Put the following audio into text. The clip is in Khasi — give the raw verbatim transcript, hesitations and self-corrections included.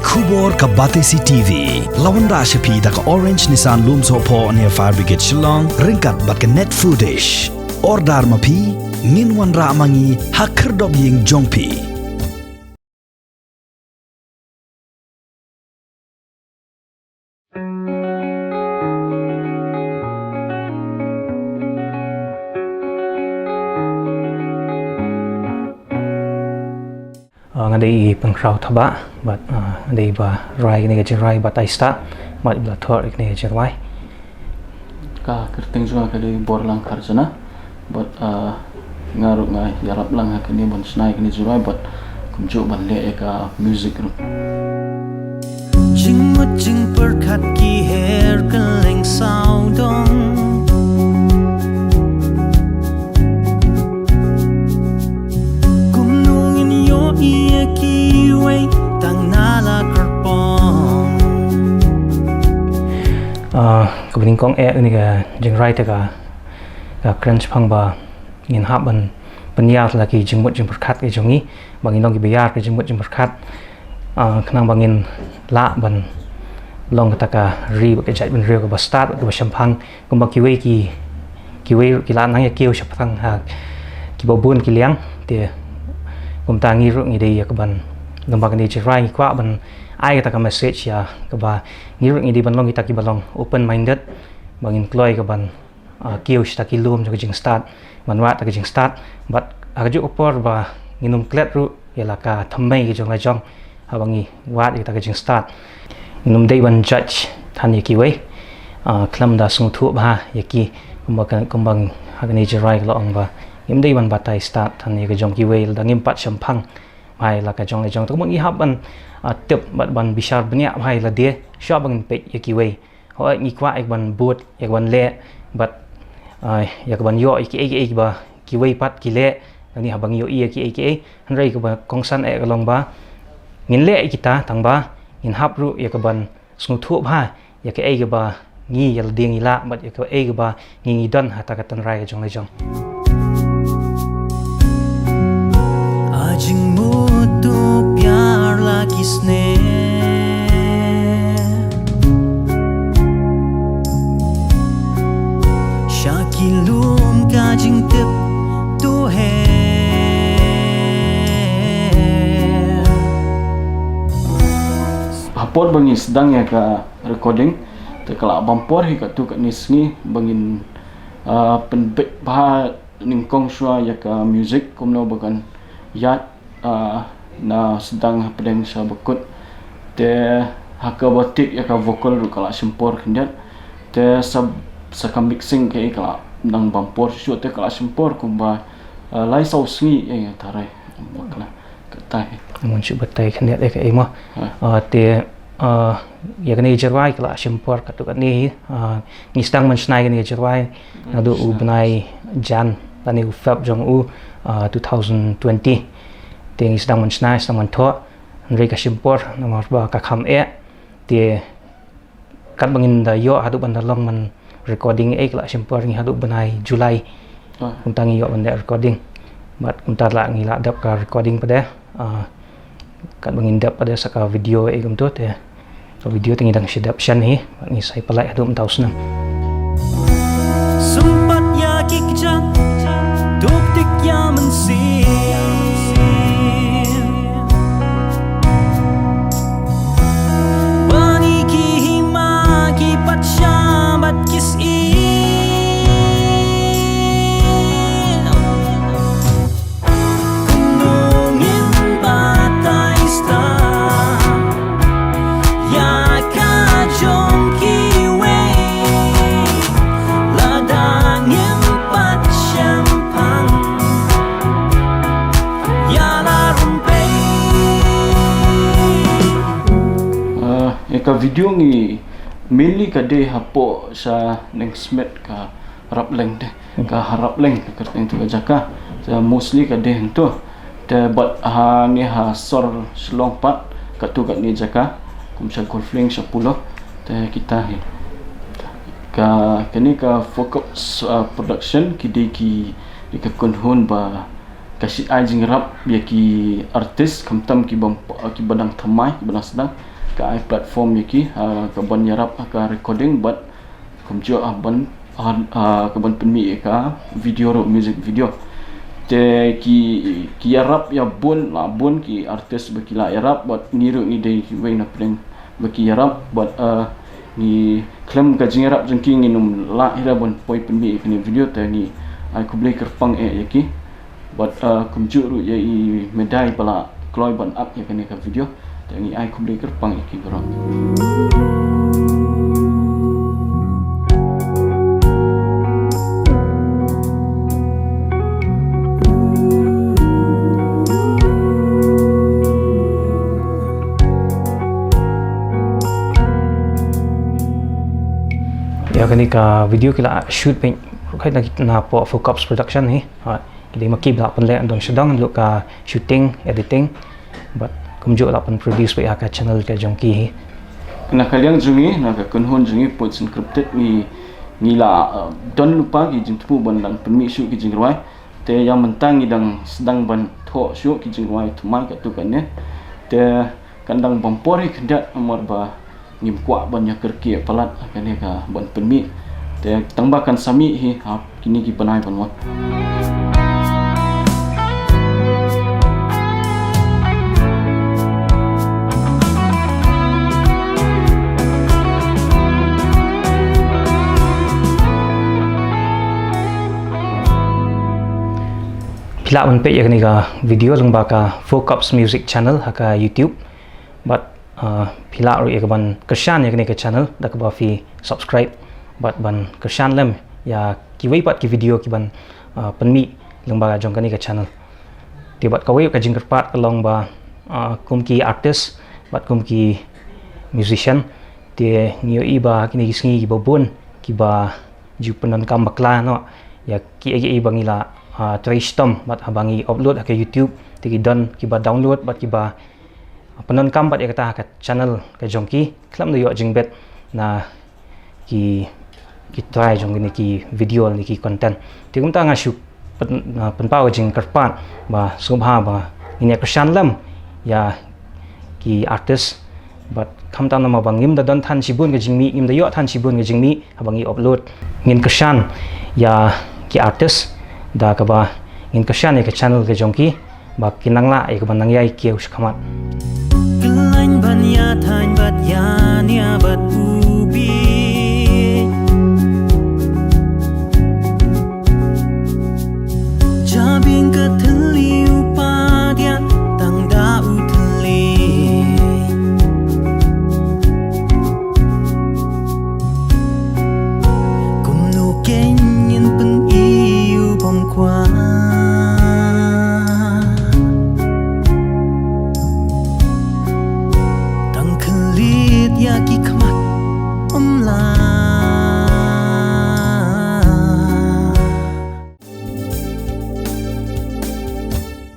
Khubor ka Batesi T V. La wanrah sha phi da ka Orange Nissan Lumsohphoh near Fire Brigade Shillong, ryngkat bad ka Net Foodish. Order ma phi, ngin wanrah ma ngi ha khyrdop ïing jong phi. Ah, nga dei i Pynkhraw Thabah, bad, ah, nga dei ba rai kane ka jingrwai Batai Stad, bad i ba la thoh ïa kane ka jingrwai. Ka kyrteng jong nga ka dei Borlang Kharjana, bad, ah, nga ruh nga ïarap lang ha kane ban shna ïa kane jingrwai, bad kumjuh ban leh ïa ka music ruh. Jingmut jingpyrkhat ki her kylleng sawdong. Kumno ngin ïohi ïa kiwei tang na la kyrpong. Ah, kaba nyngkong eh, kane ka jingrwai te ka, ka kren shaphang ba ngin hap ban pynïar la ki jingmut jingpyrkhat ki jong ngi, ba ngin long kiba ïar ki jingmut jingpyrkhat. Ah, khnang ba ngin lah ban long kata ka ri bad ka jaitbynriew kaba stad, kaba shemphang, kumba kiwei ki, kiwei ruh ki la nang ïa kiew shaphang ha kiba bun ki liang. Te kumta ngi ruh ngi dei ïa kaban, kumba kane ka jingrwai ngi kwah ban ai kata ka message ïa kaba ngi ruh ngi dei ban long kita kiba long open minded, ba ngin kloi kaban, ah, kiew sha kita ki lum jong ka jingstad, ban wad ïa ka jingstad. Bad ha kajuh ka por ba ngin ym klet ruh ïa la ka thymmei ka jong la jong haba ngi wad ïa kita ki jingstad. Ngin ym dei ban judge than ïa kiwei, ah, khlem da sngewthuh bha ïa ki, kumba ka, kumba ha kane ka jingrwai ka la ong ba ngim dei ban batai stad than ïa ka jong kiwei lada ngim pat shemphang bha ïa la ka jong la jong. Te kumno ngi hap ban, ah, tip bad ban bishar bniah bha ïa lade shwa ba ngin peit ïa kiwei. Hooid, ngi kwah ïa kaban bud, ïa kaban leh, bad, ah, ïa kaban ïoh ïa kiei kiei kiba kiwei pat ki leh, lane haba ngi ïohi ïa kiei kiei. Hynrei kaba kongsan eh ka long ba ngin leh ïa kita, tang ba ngin hap ruh ïa kaban sngewthuh bha ïa kaei kaba ngi ïa lade ngi lah, bad ïa kaei kaba ngi ngi don ha kata ka tynrai ka jong la jong. A jingmut to pyar la ki snem. Sha ki lum ka jingtip to her. Hapoh ba ngi sdang ïa ka recording, te ka la bam por hi katto katne sngi ba ngin, ah, pynbeit bha nyngkong shuwa ïa ka music kumno ba kan ïaid, ah, na sdang hapdeng sha ba kut. Te ha kaba tip ïa ka vocal ruh ka la shim por khyndiat. Te sa, sa ka mixing kaei ka la nang bam por shuh, te ka la shim por kumba, ah, lai saw sngi ïa, ïa tharai. Bakla. Katai. Ngam shu batai khyndiat ïa kaei mo. Ha. Ah, te, ah, ïa kane ka jingrwai ka la shim por katto katne hi. Ah, ngi sdang ban shna ïa kane ka jingrwai naduh u bnai Jan lane u Feb jong u, ah, two thousand twenty. Te ngi sdang ban shna, sdang ban thoh. Hynrei ka shim por namar ba ka kham eh. Te katba ngin da ïoh haduh ban da long ban recording eh ka la shim por, ngi haduh bnai July. Ah. Kumta ngi ïoh ban da recording. Bad kumta la ngi la dep ka recording pat de. Ah, katba ngin dep pat de sa ka video eh kumto te. Ka video te ngi dang shu dep shen hi. Bad ngi sa ïa pynlait haduh mynta u snem. Sumpat ïa ki kjat, duk tik ïa mynsiem. Bani ki hima ki pat shah bad ki syiem. Kumno ngin batai stad ïa ka jong kiwei lada ngim pat shemphang. Ïa la rumpei. Ah, ïa ka video ngi mainly ka dei hapoh sha Neng Smit ka Rapleng te. Hmm. Ka Rapleng ka kyrteng tu ka jaka. Te mostly ka dei hangto. Te bad ha ngi ha sor Shillong pat katto katne jaka. Kum sha Golf Link sha Polo. Te kita hi. Ka, kane ka Focus, ah, Production ki dei ki, ki ka kynhun ba ka shu ai jingïarap ïa ki artist khamtam ki bym, ki ba dang thymmai, ki ba dang sdang. Ai platform ïa ki, ah, ka ban ïarap ha ka recording bad kumjuh, ah, ban, ah, ah, ka ban pynmih ïa ka video ruh, music video. Te ki, ki ïarap ïa bun, la bun ki artist ba ki la ïarap bad ngi ruh ngi dei kiwei na pdeng ba ki ïarap bad, ah, ngi khlem ka jingïarap jong ki ngin ym lah hi ruh ban poi pynmih ïa kane video, te ngi ai khublei kyrpang eh ïa ki. Bad, uh, kumjuh ruh ïa i Medai ba la kloi ban ap ïa kane ka video. Te ngi ai khublei kyrpang ïa ki baroh. Ïa kane ka video ki la shoot beit ruh kane na, na poh Four Cops Production hi. Ha, ki dei ma ki ba la pynleh dong sha dong, ruh ka shooting, editing. Bad kumjuh la pynproduce beit ha ka channel ka jong ki hi. Na ka liang jong ngi, na ka kynhun jong ngi Poets Encrypted, ngi, ngi la, uh, don lypa ki jingthmu ban dang pynmih shuh ki jingrwai. Te ïa mynta ngi dang sdang ban thoh shuh ki jingrwai thymmai katto katne. Te kan dang bam por hi khyndiat namar ba ngim kwah ban ïa kyrkieh palat ha kane ka ban pynmih. Te tang ba kan sa mih hi ha kine ki bnai ban wan. Phi lah ban peit ïa kane ka video lyngba ka Four Cops Music Channel ha ka YouTube. Bad, ah, phi lah ruh ïa ka ban kyrshan ïa kane ka channel da kaba phi subscribe bad ban kyrshan lem ïa kiwei pat ki video ki ban, ah, pynmih lyngba jong kane ka channel. Te bad kawei ka jingkyrpad ka long ba, ah, kum ki artist bad kum ki musician, te ngi ïohi ba kine ki sngi kiba bun kiba ju pyndonkam bakla noh ïa kiei kiei ba ngi la, ah, trei shitom bad haba ngi upload ha ka YouTube, te ki don kiba download bad kiba pyndonkam pat ïa kata ha ka channel ka jong ki, khlem da ïoh jingbit na ki, ki trai jong kine ki video ne ki content. Te kumta nga shu pyn-, ah, pynpaw ka jingkyrpad ba sngewbha ba ngin ïa kyrshan lem ïa ki artist. Bad khamtam namar ba ngim da don than shibun ka jingmih, ngim da ïoh than shibun ka jingmih haba ngi upload. Ngin kyrshan ïa ki artist da kaba ngin kyrshan ïa ka channel ka jong ki ba kin nang lah ïa ka ban nang ïai kiew shakhmat. Khlaiñ ban ïa thaiñ bad ïa nia bad u bi. Jabieng ka thylli